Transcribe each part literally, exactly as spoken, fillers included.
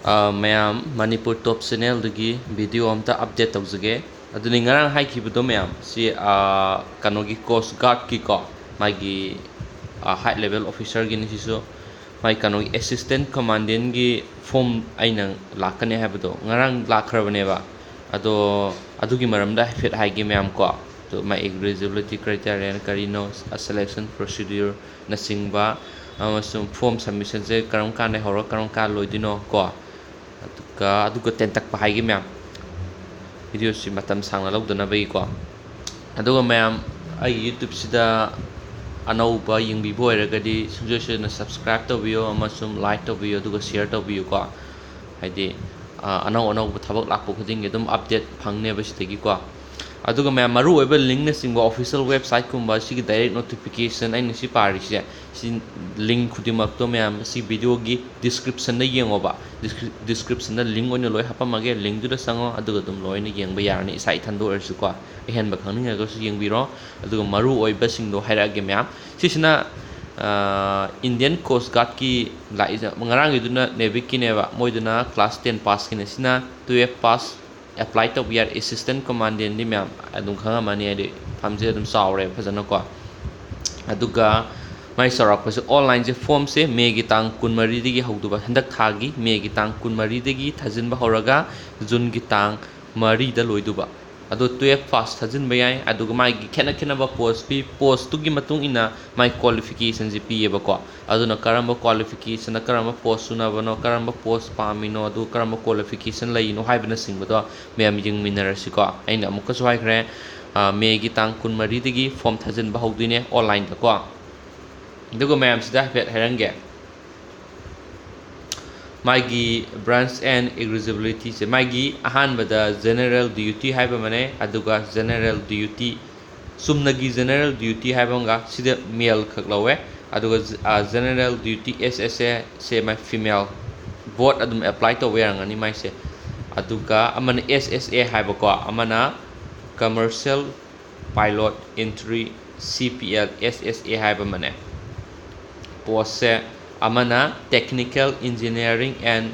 ꯑ, ꯃꯌꯥꯝ, ꯃꯅꯤꯄꯨꯔ ꯇꯣꯞ ꯆꯦꯅꯦꯜꯗꯒꯤ ꯚꯤꯗꯤꯑꯣ ꯑꯝꯇ ꯑꯞꯗꯦꯠ ꯇꯧꯖꯒꯦ꯫ ꯑꯗꯨꯅꯤ, ꯉꯔꯥꯡ ꯍꯥꯏꯈꯤꯕꯗꯣ ꯃꯌꯥꯝ, ꯁꯤ, ꯑ, ꯀꯩꯅꯣꯒꯤ, ꯀꯣꯁ ꯒꯥꯔꯗꯀꯤꯀꯣ, ꯃꯥꯒꯤ, ꯑ, ꯍꯥꯏ ꯂꯦꯚꯦꯜ ꯑꯣꯐꯤꯁꯔꯒꯤꯅꯤ ꯁꯤꯁꯨ꯫ ꯃꯥꯒꯤ ꯀꯩꯅꯣꯒꯤ, ꯑꯦꯁꯤꯁꯇꯦꯟ ꯀꯃꯥꯟꯗꯦꯟꯒꯤ ꯐꯣꯝ ꯑꯩꯅ ꯂꯥꯛꯀꯅꯤ ꯍꯥꯏꯕꯗꯣ ꯉꯔꯥꯡ ꯂꯥꯛꯈ꯭ꯔꯕꯅꯦꯕ꯫ ꯑꯗꯣ ꯑꯗꯨꯒꯤ ꯃꯔꯝꯗ ꯍꯥꯏꯐꯦꯠ ꯍꯥꯏꯒꯦ ꯃꯌꯥꯝ ꯀꯣ꯫ ꯑꯗꯣ ꯃꯥꯒꯤ eligibility criteria ꯀꯔꯤꯅꯣ, selection procedure ꯅꯆꯤꯡꯕ, ꯑꯃꯁꯨꯡ ꯐꯣꯝ ꯁꯕꯃꯤꯁꯟꯁꯦ ꯀꯔꯝ ꯀꯥꯟꯗ ꯍꯧꯔꯒ ꯀꯔꯝ ꯀꯥꯟ ꯂꯣꯏꯗꯣꯏꯅꯣ ꯀꯣ, ꯑꯗꯨꯒ, ꯑꯗꯨꯒ ꯇꯦꯟꯇꯛꯄ ꯍꯥꯏꯒꯦ ꯃꯌꯥꯝ, ꯚꯤꯗꯤꯑꯣꯁꯤ ꯃꯇꯝ ꯁꯥꯡꯅ ꯂꯧꯗꯅꯕꯒꯤꯀꯣ꯫ ꯑꯗꯨꯒ ꯃꯌꯥꯝ, ꯑꯩꯒꯤ YouTubeꯁꯤꯗ ꯑꯅꯧꯕ ꯌꯦꯡꯕꯤꯕ ꯑꯣꯏꯔꯒꯗꯤ ꯁꯨꯡꯁꯣꯏ ꯁꯣꯏꯗꯅ subscribe ꯇꯧꯕꯤꯌꯣ ꯑꯃꯁꯨꯡ like ꯇꯧꯕꯤꯌꯣ, ꯑꯗꯨꯒ share ꯇꯧꯕꯤꯌꯨꯀꯣ꯫ ꯍꯥꯏꯗꯤ, ꯑ, ꯑꯅꯧ ꯑꯅꯧꯕ ꯊꯕꯛ ꯂꯥꯛꯄ ꯈꯨꯗꯤꯡꯒꯤ ꯑꯗꯨꯝ update ꯐꯪꯅꯦꯕ ꯁꯤꯗꯒꯤꯀꯣ꯫ ꯑꯗꯨꯒ ꯃꯌꯥꯝ, ꯃꯔꯨꯑꯣꯏꯕ linkꯅꯆꯤꯡꯕ, official websiteꯀꯨꯝꯕ, ꯁꯤꯒꯤ direct notification ꯑꯩꯅ ꯁꯤ ꯄꯥꯔꯤꯁꯦ, ꯁꯤ link ꯈꯨꯗꯤꯡꯃꯛꯇꯣ ꯃꯌꯥꯝ ꯁꯤ ꯚꯤꯗꯤꯑꯣꯒꯤ descriptionꯗ ꯌꯦꯡꯉꯣꯕ꯫ Descri-, descriptionꯗ link ꯑꯣꯏꯅ ꯂꯣꯏ ꯍꯥꯞꯄꯝꯃꯒꯦ, linkꯗꯨꯗ ꯆꯪꯉꯣ, ꯑꯗꯨꯒ ꯑꯗꯨꯝ ꯂꯣꯏꯅ ꯌꯦꯡꯕ ꯌꯥꯔꯅꯤ, ꯏꯁꯥ ꯏꯊꯟꯗ ꯑꯣꯏꯔꯁꯨꯀꯣ꯫ ꯑꯍꯦꯟꯕ ꯈꯪꯅꯤꯡꯉꯒꯁꯨ ꯌꯦꯡꯕꯤꯔꯣ꯫ ꯑꯗꯨꯒ ꯃꯔꯨꯑꯣꯏꯕꯁꯤꯡꯗꯣ ꯍꯥꯏꯔꯛꯑꯒꯦ ꯃꯌꯥꯝ꯫ ꯁꯤꯁꯤꯅ, ꯑ, Indian Coast Guardꯀꯤ ꯂꯥꯛꯏꯁꯦ꯫ ꯉꯔꯥꯡꯒꯤꯗꯨꯅ NAVICꯀꯤꯅꯦꯕ, ꯃꯣꯏꯗꯨꯅ class ten passꯀꯤꯅꯦ꯫ ꯁꯤꯅ twelve pass apply ꯇꯧꯕ ꯌꯥꯔꯦ꯫ Assistant Commandantꯗꯤ ꯃꯌꯥꯝ ꯑꯗꯨꯝ ꯈꯪꯉꯝꯃꯅꯤ, ꯍꯥꯏꯗꯤ ꯐꯝꯁꯦ ꯑꯗꯨꯝ ꯆꯥꯎꯔꯦ ꯐꯖꯅꯀꯣ꯫ ꯑꯗꯨꯒ ꯃꯥꯏ ꯆꯥꯎꯔꯥꯛꯄꯁꯦ, onlineꯁꯦ, ꯐꯣꯝꯁꯦ Mayꯒꯤ ꯇꯥꯡ ꯀꯨꯟꯃꯔꯤꯗꯒꯤ ꯍꯧꯗꯣꯏꯕ, ꯍꯟꯗꯛ ꯊꯥꯒꯤ Mayꯒꯤ ꯇꯥꯡ ꯀꯨꯟꯃꯔꯤꯗꯒꯤ ꯊꯥꯖꯤꯟꯕ ꯍꯧꯔꯒ Juneꯒꯤ ꯇꯥꯡ ꯃꯔꯤꯗ ꯂꯣꯏꯗꯣꯏꯕ꯫ ꯑꯗꯣ twelve pass ꯊꯥꯖꯤꯟꯕ ꯌꯥꯏ꯫ ꯑꯗꯨꯒ ꯃꯥꯒꯤ ꯈꯦꯠꯅ ꯈꯦꯠꯅꯕ post ꯄꯤ, postꯇꯨꯒꯤ ꯃꯇꯨꯡ ꯏꯟꯅ ꯃꯥꯏ qualificationꯁꯦ ꯄꯤꯌꯦꯕꯀꯣ꯫ ꯑꯗꯨꯅ ꯀꯔꯝꯕ qualificationꯅ ꯀꯔꯝꯕ post ꯁꯨꯅꯕꯅꯣ, ꯀꯔꯝꯕ post ꯄꯥꯝꯃꯤꯅꯣ, ꯑꯗꯨ ꯀꯔꯝꯕ qualification ꯂꯩꯔꯤꯅꯣ ꯍꯥꯏꯕꯅꯆꯤꯡꯕꯗꯣ ꯃꯌꯥꯝ ꯌꯦꯡꯃꯤꯟꯅꯔꯁꯤꯀꯣ꯫ ꯑꯩꯅ ꯑꯃꯨꯛꯀꯁꯨ ꯍꯥꯏꯈ꯭ꯔꯦ, ꯑ, Mayꯒꯤ ꯇꯥꯡ ꯀꯨꯟꯃꯔꯤꯗꯒꯤ ꯐꯣꯝ ꯊꯥꯖꯤꯟꯕ ꯍꯧꯗꯣꯏꯅꯦ onlineꯗꯀꯣ꯫ ꯑꯗꯨꯒ ꯃꯌꯥꯝꯁꯤꯗ ꯍꯥꯏꯐꯦꯠ ꯍꯥꯏꯔꯝꯒꯦ꯫ ꯃꯥꯒꯤ branch and eligibilityꯁꯦ, ꯃꯥꯒꯤ ꯑꯍꯥꯟꯕꯗ general duty ꯍꯥꯏꯕ ꯑꯃꯅꯦ, ꯑꯗꯨꯒ general duty, ꯆꯨꯝꯅꯒꯤ general duty ꯍꯥꯏꯕ ꯑꯃꯒ, ꯁꯤꯗ male ꯈꯛ ꯂꯧꯋꯦ꯫ ꯑꯗꯨꯒ ꯖ-, ꯑ, general duty SSA ꯁꯦ ꯃꯥꯏ female, both ꯑꯗꯨꯝ apply ꯇꯧꯕ ꯌꯥꯔꯝꯒꯅꯤ ꯃꯥꯏꯁꯦ꯫ ꯑꯗꯨꯒ ꯑꯃꯅ SSA ꯍꯥꯏꯕꯀꯣ, ꯑꯃꯅ commercial pilot entry CPL SSA ꯍꯥꯏꯕ ꯑꯃꯅꯦ꯫ Postꯁꯦ ꯑꯃꯅ technical engineering and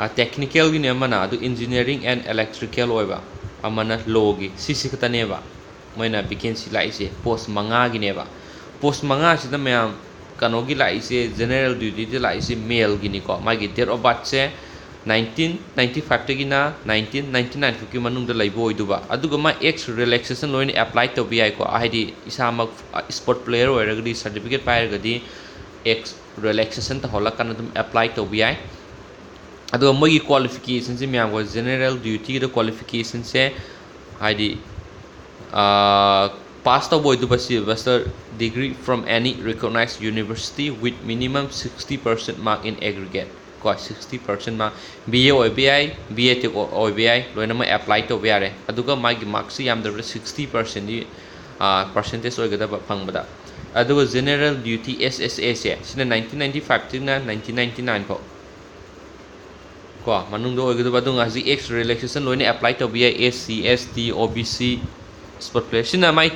ꯇꯦꯛꯅꯤꯀꯦꯜꯒꯤꯅꯦ ꯑꯃꯅ, ꯑꯗꯨ ꯏꯟꯖꯤꯅꯤꯌꯥꯔꯤꯡ ꯑꯦꯟ ꯏꯂꯦꯛꯇ꯭ꯔꯤꯀꯦꯜ ꯑꯣꯏꯕ, ꯑꯃꯅ ꯂꯣꯒꯤ꯫ ꯁꯤꯁꯤ ꯈꯛꯇꯅꯦꯕ ꯃꯣꯏꯅ ꯚꯦꯀꯦꯟꯁꯤ ꯂꯥꯛꯏꯁꯦ, ꯄꯣꯁ ꯃꯉꯥꯒꯤꯅꯦꯕ꯫ ꯄꯣꯁ ꯃꯉꯥꯁꯤꯗ ꯃꯌꯥꯝ ꯀꯩꯅꯣꯒꯤ ꯂꯥꯛꯏꯁꯦ, ꯖꯦꯅꯔꯦꯜ ꯗ꯭ꯌꯨꯇꯤꯗ ꯂꯥꯛꯏꯁꯦ ꯃꯦꯜꯒꯤꯅꯤꯀꯣ꯫ ꯃꯥꯒꯤ ꯗꯦꯠ ꯑꯣꯐ ꯕꯥꯔꯠꯁꯦ ꯅꯥꯏꯟꯇꯤꯟ ꯅꯥꯏꯟꯇꯤ ꯐꯥꯏꯚꯇꯒꯤꯅ ꯅꯥꯏꯟꯇꯤꯟ ꯅꯥꯏꯟꯇꯤ ꯅꯥꯏꯟ ꯐꯥꯎꯀꯤ ꯃꯅꯨꯡꯗ ꯂꯩꯕ ꯑꯣꯏꯗꯨꯕ꯫ ꯑꯗꯨꯒ ꯃꯥ ꯑꯦꯖ ꯔꯤꯂꯦꯛꯁꯦꯁꯟ ꯂꯣꯏꯅ ꯑꯦꯄ꯭ꯂꯥꯏ ꯇꯧꯕ ꯌꯥꯏꯀꯣ꯫ ꯍꯥꯏꯗꯤ ꯏꯁꯥꯃꯛ ꯏꯁꯄꯣꯔꯠ ꯄ꯭ꯂꯦꯌꯔ ꯑꯣꯏꯔꯒꯗꯤ, ꯁꯥꯔꯇꯤꯐꯤꯀꯦꯠ ꯄꯥꯏꯔꯒꯗꯤ ꯑꯦꯖ ꯔꯤꯂꯦꯛꯁꯦꯁꯟ ꯇꯧꯍꯜꯂꯀꯥꯟꯗ ꯑꯗꯨꯝ ꯑꯦꯄ꯭ꯂꯥꯏ ꯇꯧꯕ ꯌꯥꯏ꯫ ꯑꯗꯨꯒ ꯃꯣꯏꯒꯤ ꯀ꯭ꯋꯥꯂꯤꯐꯤꯀꯦꯁꯟꯁꯦ ꯃꯌꯥꯝꯒ, ꯖꯦꯅꯔꯦꯜ ꯗ꯭ꯌꯨꯇꯤꯒꯤꯗ ꯀ꯭ꯋꯥꯂꯤꯐꯤꯀꯦꯁꯟꯁꯦ ꯍꯥꯏꯗꯤ ꯄꯥꯁ ꯇꯧꯕ ꯑꯣꯏꯗꯨꯕ ꯁꯤ bachelor degree from any recognized university with minimum sixty percent mark in aggregate ꯀꯣ꯫ Sixty percent mark, B A ꯑꯣꯏꯕ ꯌꯥꯏ, ꯕꯤ ꯑꯦ ꯇꯦꯛ ꯑꯣꯏꯕ ꯌꯥꯏ, ꯂꯣꯏꯅꯃꯛ ꯑꯦꯄ꯭ꯂꯥꯏ ꯇꯧꯕ ꯌꯥꯔꯦ꯫ ꯑꯗꯨꯒ ꯃꯥꯒꯤ ꯃꯥꯔꯛꯁꯤ ꯌꯥꯝꯗ꯭ꯔꯕꯗ ꯁꯤꯛꯁꯇꯤ ꯄꯥꯔꯁꯦꯟꯗꯤ ꯄꯥꯔꯁꯦꯟꯇꯦꯖ ꯑꯣꯏꯒꯗꯕ ꯐꯪꯕꯗ꯫ ꯑꯗꯨꯒ ꯖꯦꯅꯔꯦꯜ ꯗ꯭ꯌꯨꯇꯤ ꯑꯦꯁ ꯑꯦꯁ ꯑꯦꯁꯦ, ꯁꯤꯅ ꯅꯥꯏꯟꯇꯤꯟ ꯅꯥꯏꯟꯇꯤ ꯐꯥꯏꯚꯇꯒꯤꯅ ꯅꯥꯏꯟꯇꯤꯟ ꯅꯥꯏꯟꯇꯤ ꯅꯥꯏꯟ ꯐꯥꯎ ꯀꯣ ꯃꯅꯨꯡꯗ ꯑꯣꯏꯒꯗꯕ꯫ ꯑꯗꯨꯒ ꯍꯧꯖꯤꯛ ꯑꯦꯖ ꯔꯤꯂꯦꯛꯁꯦꯁꯟ ꯂꯣꯏꯅ ꯑꯦꯄ꯭ꯂꯥꯏ ꯇꯧꯕ ꯌꯥꯏ, ꯑꯦꯁ ꯁꯤ, ꯑꯦꯁ ꯇꯤ, ꯑꯣ ꯕꯤ ꯁꯤ, ꯏꯁꯄꯣꯔꯠ ꯄ꯭ꯂꯦꯌꯔ꯫ ꯁꯤꯅ ꯃꯥꯏ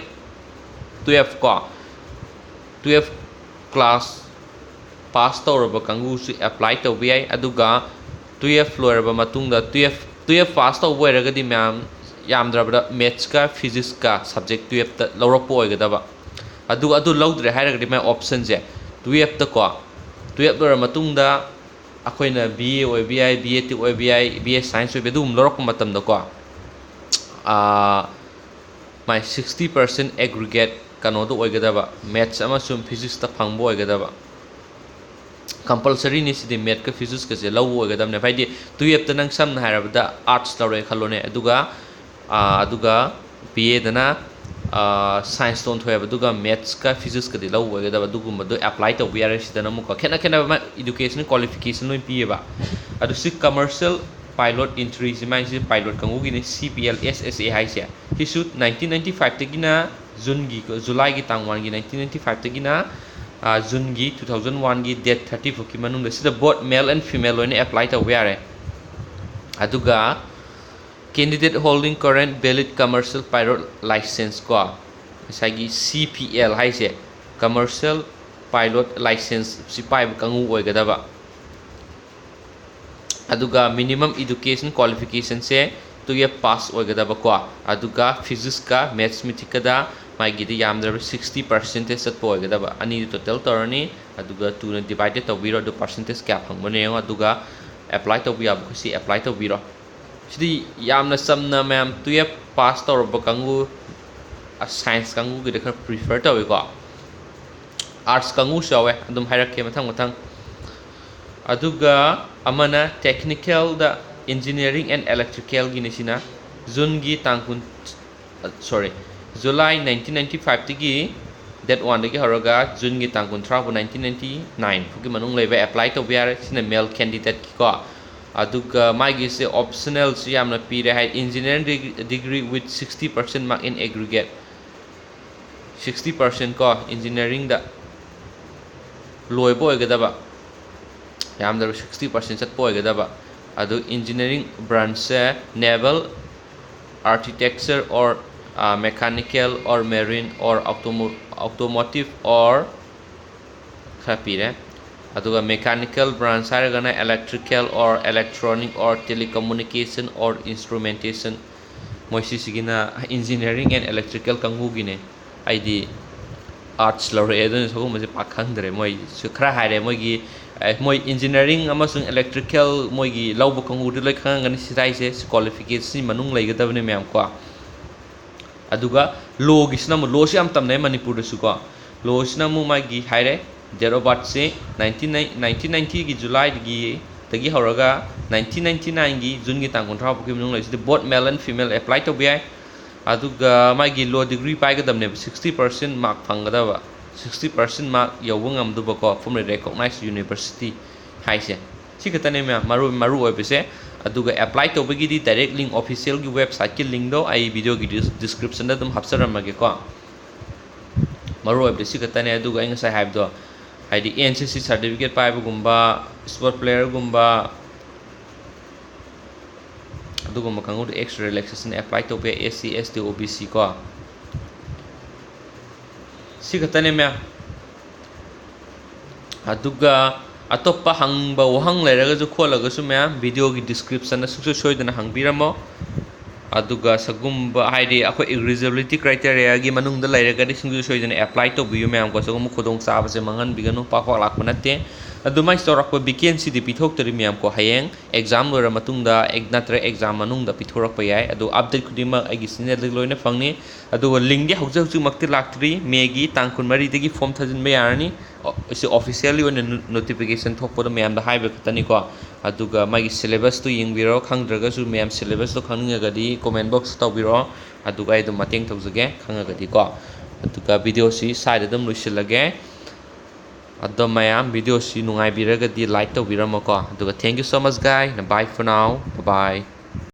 ꯇꯨꯌꯦꯜꯐ ꯀꯣ, ꯇꯨꯌꯦꯜꯐ ꯀ꯭ꯂꯥꯁ ꯄꯥꯁ ꯇꯧꯔꯕ ꯀꯥꯡꯕꯨꯁꯨ ꯑꯦꯄ꯭ꯂꯥꯏ ꯇꯧꯕ ꯌꯥꯏ꯫ ꯑꯗꯨꯒ ꯇꯨꯌꯦꯜꯐ ꯂꯣꯏꯔꯕ ꯃꯇꯨꯡꯗ, ꯇꯨꯌꯦꯜꯐ ꯇꯨꯌꯦꯜꯐ ꯄꯥꯁ ꯇꯧꯕ ꯑꯣꯏꯔꯒꯗꯤ ꯃꯌꯥꯝ ꯌꯥꯝꯗ꯭ꯔꯕꯗ ꯃꯦꯠꯁꯀ ꯐꯤꯖꯤꯛꯁꯀ ꯁꯕꯖꯦꯛ ꯇꯨꯌꯦꯜꯐꯇ ꯂꯧꯔꯛꯄ ꯑꯣꯏꯒꯗꯕ꯫ ꯑꯗꯨꯒ ꯑꯗꯨ ꯂꯧꯗ꯭ꯔꯦ ꯍꯥꯏꯔꯒꯗꯤ ꯃꯥꯏ ꯑꯣꯞꯁꯟꯁꯦ, ꯇꯨꯌꯦꯜꯐꯇꯀꯣ, ꯇꯨꯌꯦꯜꯐ ꯂꯣꯏꯔ ꯃꯇꯨꯡꯗ ꯑꯩꯈꯣꯏꯅ ꯕꯤ ꯑꯦ ꯑꯣꯏꯕ ꯌꯥꯏ, ꯕꯤ ꯑꯦ ꯇꯦꯛ ꯑꯣꯏꯕ ꯌꯥꯏ, ꯕꯤ ꯑꯦ ꯁꯥꯏꯟꯁ ꯑꯣꯏꯕ ꯌꯥꯏ, ꯑꯗꯨꯒꯨꯝꯕ ꯂꯧꯔꯛꯄ ꯃꯇꯝꯗꯀꯣ, ꯃꯥꯏ ꯁꯤꯛꯁꯇꯤ ꯄꯥꯔꯁꯦꯟ ꯑꯦꯒ꯭ꯔꯤꯒꯦꯠ ꯀꯩꯅꯣꯗ ꯑꯣꯏꯒꯗꯕ, ꯃꯦꯠꯁ ꯑꯃꯁꯨꯡ ꯐꯤꯖꯤꯛꯁꯇ ꯐꯪꯕ ꯑꯣꯏꯒꯗꯕ꯫ ꯀꯝꯄꯜꯁꯔꯤꯅꯤ ꯁꯤꯗꯤ, ꯃꯦꯠꯀ ꯐꯤꯖꯤꯛꯁꯀꯁꯦ ꯂꯧꯕ ꯑꯣꯏꯒꯗꯕꯅꯦꯕ꯫ ꯍꯥꯏꯗꯤ ꯇꯨꯌꯦꯜꯐꯇ ꯅꯪ ꯁꯝꯅ ꯍꯥꯏꯔꯕꯗ ꯑꯥꯔꯠꯁ ꯂꯧꯔꯦ ꯈꯜꯂꯣꯅꯦ, ꯑꯗꯨꯒ ꯑꯗꯨꯒ ꯕꯤ ꯑꯦꯗꯅ ꯁꯥꯏꯟꯁꯇ ꯑꯣꯟꯊꯣꯛꯑꯦꯕ, ꯑꯗꯨꯒ ꯃꯦꯠꯁꯀ ꯐꯤꯖꯤꯛꯁꯀꯗꯤ ꯂꯧꯕ ꯑꯣꯏꯒꯗꯕ꯫ ꯑꯗꯨꯒꯨꯝꯕꯗꯣ ꯑꯦꯄ꯭ꯂꯥꯏ ꯇꯧꯕ ꯌꯥꯔꯦ꯫ ꯁꯤꯗꯅ ꯑꯃꯨꯛꯀꯣ ꯈꯦꯠꯅ ꯈꯦꯠꯅꯕ ꯃꯥ ꯏꯗꯨꯀꯦꯁꯟ ꯀ꯭ꯋꯥꯂꯤꯐꯤꯀꯦꯁꯟ ꯂꯣꯏ ꯄꯤꯌꯦꯕ꯫ ꯑꯗꯨ ꯁꯤ ꯀꯃꯔꯁꯤꯌꯦꯜ ꯄꯥꯏꯂꯣꯠ ꯑꯦꯟꯇ꯭ꯔꯤꯁꯤ, ꯃꯥꯏꯁꯤ ꯄꯥꯏꯂꯣꯠ ꯀꯥꯡꯕꯨꯒꯤꯅꯤ, ꯁꯤ ꯄꯤ ꯑꯦꯜ ꯑꯦꯁ ꯑꯦꯁ ꯑꯦ ꯍꯥꯏꯁꯦ꯫ ꯁꯤꯁꯨ ꯅꯥꯏꯟꯇꯤꯟ ꯅꯥꯏꯟꯇꯤ ꯐꯥꯏꯚꯇꯒꯤꯅ ꯖꯨꯟꯒꯤ, ꯖꯨꯂꯥꯏꯒꯤ ꯇꯥꯡ ꯋꯥꯟꯒꯤ ꯅꯥꯏꯟꯇꯤꯟ ꯅꯥꯏꯟꯇꯤ ꯐꯥꯏꯚꯇꯒꯤꯅ ꯖꯨꯟꯒꯤ ꯇꯨ ꯊꯥꯎꯖꯟ ꯋꯥꯟꯒꯤ ꯗꯦꯠ ꯊꯥꯔꯇꯤ ꯐꯥꯎꯀꯤ ꯃꯅꯨꯡꯗ, ꯁꯤꯗ ꯕꯣꯠ ꯃꯦꯜ ꯑꯦꯟ ꯐꯤꯃꯦꯜ ꯂꯣꯏꯅ ꯑꯦꯄ꯭ꯂꯥꯏ ꯇꯧꯕ ꯌꯥꯔꯦ꯫ ꯑꯗꯨꯒ candidate holding current valid commercial pilot license ꯀꯣ, ꯉꯁꯥꯏꯒꯤ ꯁꯤ ꯄꯤ ꯑꯦꯜ ꯍꯥꯏꯁꯦ, ꯀꯃꯔꯁꯤꯌꯦꯜ ꯄꯥꯏꯂꯣꯠ ꯂꯥꯏꯁꯦꯟꯁꯁꯤ ꯄꯥꯏꯕ ꯀꯥꯡꯕꯨ ꯑꯣꯏꯒꯗꯕ꯫ ꯑꯗꯨꯒ minimum education qualificationꯁꯦ twelve pass ꯑꯣꯏꯒꯗꯕꯀꯣ, ꯑꯗꯨꯒ physicsꯀ mathematicsꯀꯗ ꯃꯥꯒꯤꯗꯤ ꯌꯥꯝꯗ꯭ꯔꯕ sixty percentage ꯆꯠꯄ ꯑꯣꯏꯒꯗꯕ, ꯑꯅꯤꯗꯨ total ꯇꯧꯔꯅꯤ, ꯑꯗꯨꯒ twoꯅ divide ꯇꯧꯕꯤꯔꯣ, ꯑꯗꯨ percentage ꯀꯌꯥ ꯐꯪꯕꯅꯣ ꯌꯦꯡꯉꯣ, ꯑꯗꯨꯒ apply ꯇꯧꯕ ꯌꯥꯕ ꯈꯨꯠꯁꯤ apply ꯇꯧꯕꯤꯔꯣ꯫ ꯁꯤꯗꯤ ꯌꯥꯝꯅ ꯆꯝꯅ ꯃꯌꯥꯝ twelve pass ꯇꯧꯔꯕ ꯀꯥꯡꯕꯨ, science ꯀꯥꯡꯕꯨꯒꯤꯗ ꯈꯔ prefer ꯇꯧꯋꯤꯀꯣ꯫ Arts ꯀꯥꯡꯕꯨꯁꯨ ꯌꯥꯎꯋꯦ, ꯑꯗꯨꯝ ꯍꯥꯏꯔꯛꯀꯦ ꯃꯊꯪ ꯃꯊꯪ꯫ ꯑꯗꯨꯒ ꯑꯃꯅ technicalꯗ engineering and electricalꯒꯤꯅꯤ꯫ ꯁꯤꯅ Juneꯒꯤ ꯇꯥꯡ ꯀꯨꯟ, sorry, July nineteen ninety fiveꯇꯒꯤ, date oneꯗꯒꯤ ꯍꯧꯔꯒ Juneꯒꯤ ꯇꯥꯡ ꯀꯨꯟꯊ꯭ꯔꯥ ꯐꯥꯎ, nineteen ninety nine ꯐꯥꯎꯒꯤ ꯃꯅꯨꯡ ꯂꯩꯕ apply ꯇꯧꯕ ꯌꯥꯔꯦ꯫ ꯁꯤꯅ male candidateꯀꯤꯀꯣ꯫ ꯑꯗꯨꯒ ꯃꯥꯒꯤꯁꯦ optionalꯁꯨ ꯌꯥꯝꯅ ꯄꯤꯔꯦ ꯍꯥꯏ, engineering deg-, degree with sixty percent mark in aggregate꯫ Sixty percent ꯀꯣ, engineeringꯗ ꯂꯣꯏꯕ ꯑꯣꯏꯒꯗꯕ, ꯌꯥꯝꯗ꯭ꯔꯕ sixty percent ꯆꯠꯄ ꯑꯣꯏꯒꯗꯕ꯫ ꯑꯗꯨ engineering branchꯁꯦ naval, architecture or, uh, mechanical or marine or automo-, automotive or ꯈꯔ ꯄꯤꯔꯦ꯫ ꯑꯗꯨꯒ mechanical branch ꯍꯥꯏꯔꯒꯅ electrical or electronic or telecommunication or instrumentation꯫ ꯃꯣꯏ ꯁꯤꯁꯤꯒꯤꯅ engineering and electrical ꯀꯥꯡꯕꯨꯒꯤꯅꯦ꯫ ꯑꯩꯗꯤ arts ꯂꯧꯔꯛꯑꯦ, ꯑꯗꯨꯅ ꯁꯤꯒꯨꯝꯕꯁꯦ ꯄꯥꯛ ꯈꯪꯗ꯭ꯔꯦ꯫ ꯃꯣꯏꯁꯨ ꯈꯔ ꯍꯥꯏꯔꯦ, ꯃꯣꯏꯒꯤ, ꯑꯦ, ꯃꯣꯏ engineering ꯑꯃꯁꯨꯡ electrical, ꯃꯣꯏꯒꯤ ꯂꯧꯕ ꯀꯥꯡꯕꯨꯗꯤ ꯂꯣꯏ ꯈꯪꯉꯝꯒꯅꯤ꯫ ꯁꯤꯗ ꯍꯥꯏꯁꯦ qualification ꯁꯤ ꯃꯅꯨꯡ ꯂꯩꯒꯗꯕꯅꯦ ꯃꯌꯥꯝ ꯀꯣ꯫ ꯑꯗꯨꯒ lawꯒꯤꯁꯤꯅ ꯑꯃꯨꯛ, lawꯁꯤ ꯌꯥꯝ ꯇꯝꯅꯩ ꯃꯅꯤꯄꯨꯔꯗꯁꯨꯀꯣ꯫ Lawꯁꯤꯅ ꯑꯃꯨꯛ ꯃꯥꯒꯤ ꯍꯥꯏꯔꯦ, date of birthꯁꯤ nineteen, nineteen ninetyꯒꯤ Julyꯗꯒꯤ, ꯗꯒꯤ ꯍꯧꯔꯒ nineteen ninety nineꯒꯤ Juneꯒꯤ ꯇꯥꯡ ꯀꯨꯟꯊ꯭ꯔꯥ ꯐꯥꯎꯒꯤ ꯃꯅꯨꯡ ꯂꯩꯁꯤꯗ both male and female apply ꯇꯧꯕ ꯌꯥꯏ꯫ ꯑꯗꯨꯒ ꯃꯥꯒꯤ law degree ꯄꯥꯏꯒꯗꯕꯅꯦꯕ, sixty percent mark ꯐꯪꯒꯗꯕ, sixty percent mark ꯌꯧꯕ ꯉꯝꯗꯕꯀꯣ, from a recognized university ꯍꯥꯏꯁꯦ꯫ ꯁꯤ ꯈꯛꯇꯅꯦ ꯃꯌꯥꯝ ꯃꯔꯨ, ꯃꯔꯨ ꯑꯣꯏꯕꯁꯦ꯫ ꯑꯗꯨꯒ apply ꯇꯧꯕꯒꯤꯗꯤ direct link, officialꯒꯤ websiteꯀꯤ linkꯗꯣ ꯑꯩ videoꯒꯤ dis-, descriptionꯗ ꯑꯗꯨꯝ ꯍꯥꯞꯆꯔꯝꯃꯒꯦꯀꯣ꯫ ꯃꯔꯨ ꯑꯣꯏꯕꯗꯤ ꯁꯤ ꯈꯛꯇꯅꯦ꯫ ꯑꯗꯨꯒ ꯑꯩ ꯉꯁꯥꯏ ꯍꯥꯏꯕꯗꯣ, ꯍꯥꯏꯗꯤ NCC certificate ꯄꯥꯏꯕꯒꯨꯝꯕ, sport playerꯒꯨꯝꯕ, ꯑꯗꯨꯒꯨꯝꯕ ꯀꯥꯡꯕꯨꯗ extra relaxation apply ꯇꯧꯕ ꯌꯥꯏ, SC, ST, OBC ꯀꯣ꯫ ꯁꯤ ꯈꯛꯇꯅꯦ ꯃꯌꯥꯝ꯫ ꯑꯗꯨꯒ ꯑꯇꯣꯞꯄ ꯍꯪꯕ ꯋꯥꯍꯪ ꯂꯩꯔꯒꯁꯨ ꯈꯣꯠꯂꯒꯁꯨ ꯃꯌꯥꯝ video ꯒꯤ description ꯗ ꯁꯨꯡꯁꯣꯏ ꯁꯣꯏꯗꯅ ꯍꯪꯕꯤꯔꯝꯃꯣ꯫ ꯑꯗꯨꯒ ꯁꯤꯒꯨꯝꯕ, ꯍꯥꯏꯗꯤ, ꯑꯩꯈꯣꯏ eligibility criteria ꯒꯤ ꯃꯅꯨꯡꯗ ꯂꯩꯔꯒꯗꯤ ꯁꯨꯡꯁꯣꯏ ꯁꯣꯏꯗꯅ apply ꯇꯧꯕꯤꯌꯨ ꯃꯌꯥꯝ ꯀꯣ꯫ ꯁꯤꯒꯨꯝꯕ ꯈꯨꯗꯣꯡꯆꯥꯕꯁꯦ ꯃꯥꯡꯍꯟꯕꯤꯒꯅꯨ, ꯄꯥꯛ ꯄꯥꯛ ꯂꯥꯛꯄ ꯅꯠꯇꯦ꯫ ꯑꯗꯨꯃꯥꯏꯅ ꯆꯥꯎꯔꯥꯛꯄ vacancy ꯗꯤ ꯄꯤꯊꯣꯛꯇꯔꯤ ꯃꯌꯥꯝ ꯀꯣ꯫ ꯍꯌꯦꯡ exam ꯂꯣꯏꯔ ꯃꯇꯨꯡꯗ, ꯑꯦꯛ-, ꯅꯠꯇ꯭ꯔꯒ exam ꯃꯅꯨꯡꯗ ꯄꯤꯊꯣꯔꯛꯄ ꯌꯥꯏ꯫ ꯑꯗꯨ update ꯈꯨꯗꯤꯡꯃꯛ ꯑꯩꯒꯤ channel ꯗ ꯂꯣꯏꯅ ꯐꯪꯅꯤ꯫ ꯑꯗꯨꯒ link ꯗꯤ ꯍꯧꯖꯤꯛ ꯍꯧꯖꯤꯛꯃꯛꯇꯤ ꯂꯥꯛꯇ꯭ꯔꯤ꯫ May ꯒꯤ ꯇꯥꯡ ꯀꯨꯟꯃꯔꯤꯗꯒꯤ form ꯊꯥꯖꯤꯟꯕ ꯌꯥꯔꯅꯤ꯫ ꯑꯣ, ꯁꯤ officially ꯑꯣꯏꯅ no-, notification ꯊꯣꯛꯄꯗꯣ ꯃꯌꯥꯝꯗ ꯍꯥꯏꯕ ꯈꯛꯇꯅꯤꯀꯣ꯫ ꯑꯗꯨꯒ ꯃꯥꯒꯤ syllabus ꯇꯨ ꯌꯦꯡꯕꯤꯔꯣ, ꯈꯪꯗ꯭ꯔꯒꯁꯨ ꯃꯌꯥꯝ syllabus ꯇꯣ ꯈꯪꯅꯤꯡꯉꯒꯗꯤ comment box ꯇ ꯇꯧꯕꯤꯔꯛꯑꯣ, ꯑꯗꯨꯒ ꯑꯩ ꯑꯗꯨꯝ ꯃꯇꯦꯡ ꯇꯧꯖꯒꯦ ꯈꯪꯉꯒꯗꯤꯀꯣ꯫ ꯑꯗꯨꯒ video ꯁꯤ ꯁ꯭ꯋꯥꯏꯗ ꯑꯗꯨꯝ ꯂꯣꯏꯁꯤꯜꯂꯒꯦ꯫ ꯑꯗꯣ ꯃꯌꯥꯝ video ꯁꯤ ꯅꯨꯡꯉꯥꯏꯕꯤꯔꯒꯗꯤ like ꯇꯧꯕꯤꯔꯝꯃꯣꯀꯣ꯫ ꯑꯗꯨꯒ thank you so much guys, bye for now, bye bye꯫